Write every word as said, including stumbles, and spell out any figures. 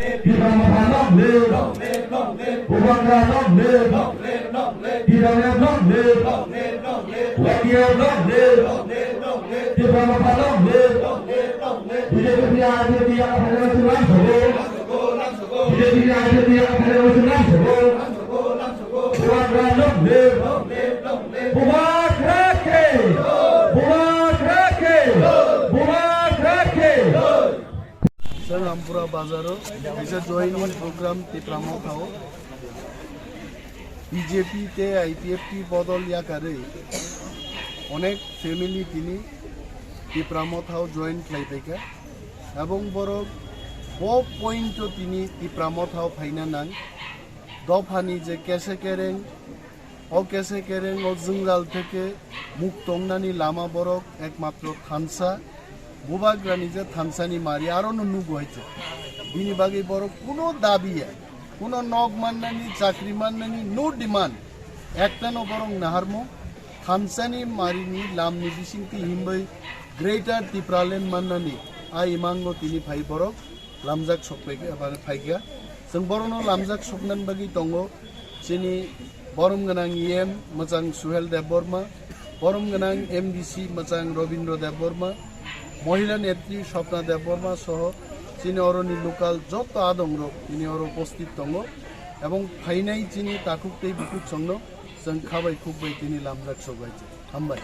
Tipra Motha long live! Bubagra long live! T W F long live! Y T F long live! Tipra Motha long live! B J P ni I P F T ni yakarwi lamsogo. B J P ni I P F T ni yakarwi lamsogo. Bubagra long live! Bubagra ke! Bubagra ke! Bubagra ke! Chwng Ampura bazaro kaisa joining program Tipra Mothao B J P tei I P F T bodol yakarwi onek family tini Tipra Mothao join khlai phaikha, ebong borok bo point o tini Tipra Mothao phaina nang. Dophani je kese kereng, o kese kereng o jwngjal theke mukto wngnani lama borok ekmatro thansa, Bubagrani je thansani mari arono nugo hai se. Bini bagwi borok kuno dabi ya, kuno nok mannani, chakri mannani, no demand. Ektano borok naharmo, thansani marini lamni bisingtwi himbai Greater Tipraland mannani a imango tini phai borok lamjak sokpaikha, mane phaikha. Chwng borokno lamjak soknani bagwi tongo chini borom gwnang E M mwchang Suhel Debbarma, borom gwnang M D C mwchang Robindra Debbarma, mohila netri Swapna Debbarma soho chini oroni local joto adongrok tini oro upasthit tongo, ebong phainai chini takhuk tei bukhuk songno chwng khabai khukbai tini lamjak sokbai. Hambai.